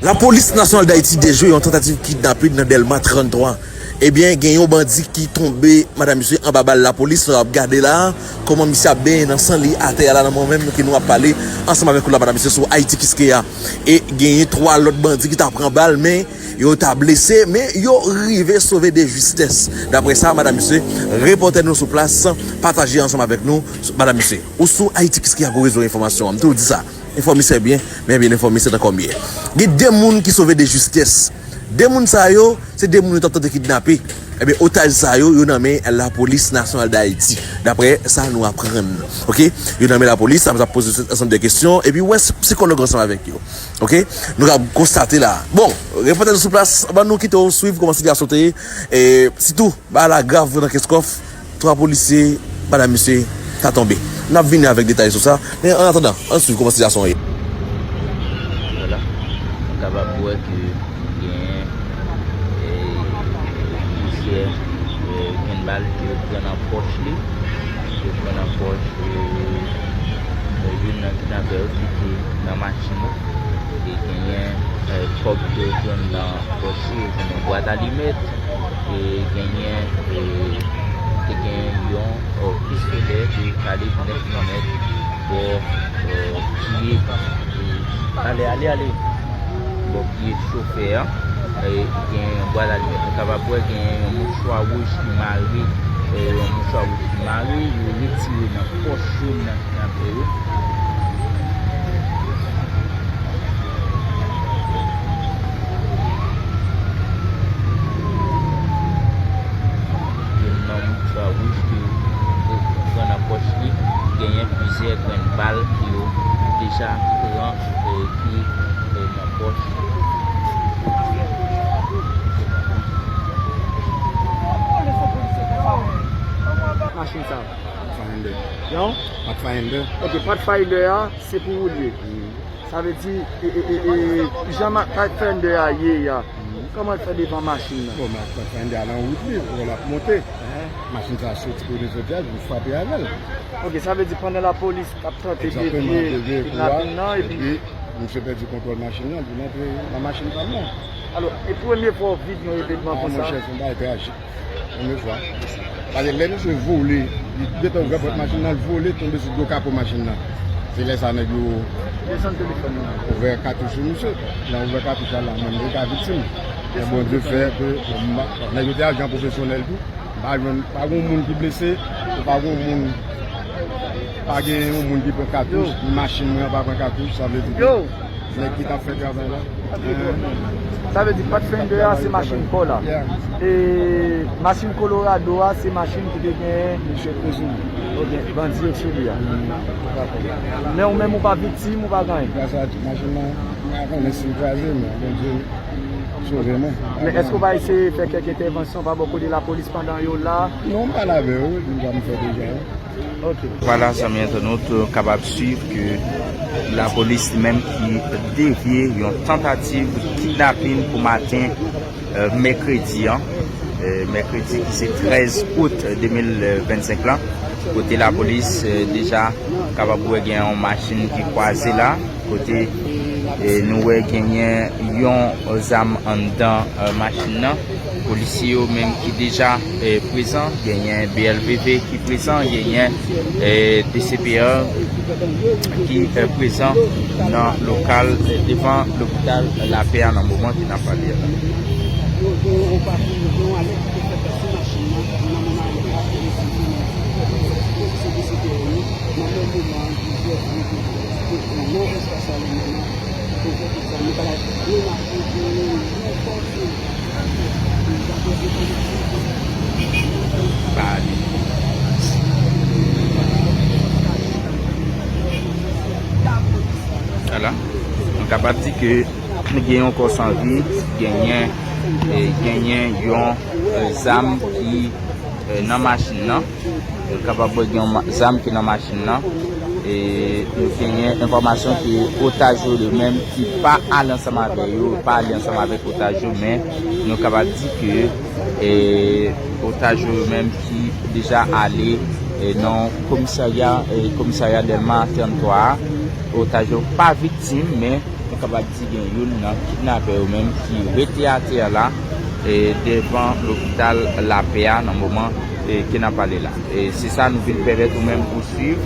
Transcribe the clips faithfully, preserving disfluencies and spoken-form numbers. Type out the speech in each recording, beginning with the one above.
Lapolis Nasyonal d Ayiti dejwe yon tantativ kidnapin nan Dèlma trannntwa. Ebyen, gen yon bandi ki tonbe, madam, mesye, anba bal lapolis. Nou ap gade la, kòman misye ap benyen nan san li atè a la, nan moman menm ke nou ap pale ansanm avèk ou la, madam, mesye, sou Ayiti Kiskeya. E genyen twa lòt bandi ki ta pran bal, men yo ta blese, men yo rive sove de justès. Daprè sa, madam, mesye, repòtè nou sou plas pataje ansanm avèk nou, madam, mesye. Ou sou Ayiti Kiskeya pou rezo enfòmasyon an. M toujou di sa. Enfòme se byen, men byen enfòme se ankò mye. Gen de moun ki sove de justès. De moun sa yo, se de moun yo t ap tante kidnape. Ebyen, otaj sa yo, yo nan men Lapolis Nasyonal d Ayiti. Daprè sa nou aprann. Oke? Yo nan men lapolis, sa ap poze ansanm de kesyon, epi wè sikològ ansanm avèk yo. Oke? Nou ap konstate la. Bon, repòtè nou sou plas, ban nou kite w swiv kòman sitiyasyon te ye. E, sitou, bagay la grav nan Kenskòf. Twa polisye, madam, mesye, ta tonbe. N ap vini avèk detay sou sa, men an atandan, ann swiv kòman sitiyasyon an ye. Vwala, nou kapab wè ke gen, e, plizyè, e, grenn bal ke yo pran nan pòch li, yo pran nan pòch, e, e, youn nan kidnapè yo ki te nan machin nan. E genyen, e, kòb ke yo jwenn nan pòch li, yo jwenn yon bwat alimèt, e genyen, e, te gen yon, e, pistolè de kalib nèf milimèt bò, e, pye, e, ale, ale, ale, bò pye chofè a, e, gen yon bwat alimèt. Nou kapab wè gen yon mouchwa wouj ki mare, e, yon mouchwa wouj ki mare, yo retire nan pòch youn nan kidnapè yo. Youn nan mouchwa wouj ke yo pran nan pòch li, genyen plizyè grenn bal ke yo deja pran, e, ki, e, nan pòch. Machin sa. Pathfinder. Non? Pathfinder. Ok, Pathfinder a, se pou ou l ye. Sa vle di, e, e, e, e, jan ma-, Pathfinder a ye a, kòman l fè devan machin nan? Bon, ma-, Pathfinder a nan wout li, wè l ap monte. Machin sa soti kote l soti a, vin frape avè l. Ok, sa vle di pandan lapolis t ap tante devye kidnapin nan, epi misye pèdi kontwòl machin nan, vin antre nan machin pa m nan. Alò, e premye fwa w viv yon evènman konsa? Ah, monchè, se yon bagay trajik. Premye fwa. Paske lè misye vole, li gentan ouvè pòt machin nan, l vole, tonbe sou do kapo machin nan. Se lè sa nèg yo desann telefòn nan, ouvè katouch sou misye. Lè ouvè katouch la, la menm li ka viktim. Men Bondye fè ke, bon, m pa, nèg yo te al jan pwofesyonèl tou. M pa jwenn, pa gen moun ki blese, pa gen moun, pa gen yon moun ki pran katouch, ni machin mwen an pa pran katouch, sa vle di ke nèg ki t ap fè travay la. Sa vle di Pathfinder a se machin pa w la. E machin Colorado a se machin ki te gen. Misye te sou li. Ok, bandi yo t sou li a. Dakò. Men ou menm ou pa viktim, ou pa gen anyen. Gras a machin nan, m pa konnen si m kraze, men Bondye sove mwen. Men èske w pa eseye fè kèk entèvansyon pa bò kote lapolis pandan yo la? Non, m pale avè yo, wi, m fè deja. Ok. Vwala, zanmi entènot, ou kapab swiv ke lapolis li menm ki devye yon tantativ kidnapin pou maten, e, mèkredi an, e, mèkredi ki se trèz out de mil vennsenk lan, kote lapolis, e, deja kapab wè gen yon machin ki kwaze la, kote, e, nou wè genyen yon zam anndan, e, machin nan. Polisye yo menm ki deja, e, prezan, genyen B L V V ki prezan, genyen, e, D C P R ki, e, prezan nan lokal, e, devan lopital Lapè a nan moman ke n ap pale a la. Yo gen yon opasyon, yo gen yon alèt ki te fèt sou machin nan, nan moman alèt la, e, se D C P R yo, nan menm moman an, plizyè gwo, gwo, gwo, gwo, nan espas alèt nan, Ala, nou kapab di ke gen yon kò san vi, genyen, e, genyen yon, e, zam ki, e, nan machin nan. Nou kapab wè gen yon ma-, zam ki nan machin nan. E nou genyen enfòmasyon ke otaj yo li menm ki pa ale ansanm avè yo, pa ale ansanm avèk otaj yo, men nou kapab di ke, e, otaj yo menm ki deja ale, e, nan komisarya, e, komisarya Dèlma trannntwa a, otaj yo pa viktim, men Kapab di gen youn nan kidnapè yo menm ki rete atè la, e, devan lopital Lapè a nan moman, e, ke n ap pale la. E se sa nou vin pèmèt ou menm ou swiv.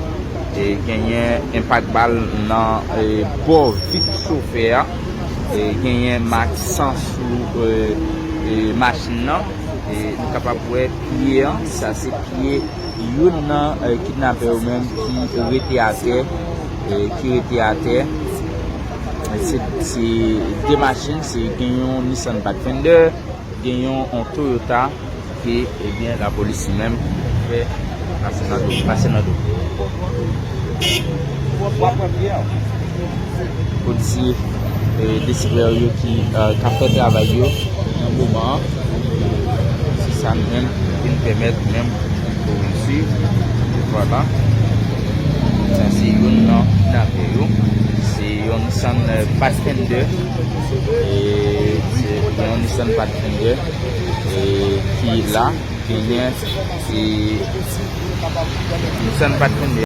E genyen enpak bal nan, e, bò vit chofè a. E genyen mak san sou, e, e, machin nan. E nou kapab wè pye an, sa se pye youn nan, e, kidnapè yo menm ki rete atè, e, ki rete atè. Se, se de machin, se gen yon Nissan Pathfinder, gen yon, yon Toyota ke, ebyen, lapolis li menm fè pase nan do, pase nan do. Polisye, e, desivè yo ki, e, ka fè travay yo nan moman an. Se sa nou menm vin pèmèt menm pou nou swiv. Vwala. Sa se youn nan kidnapè yo. Se yon Nissan, e, Pathfinder. E se yon Nissan Pathfinder, e, ki la. Genyen, e, Nissan Pathfinder.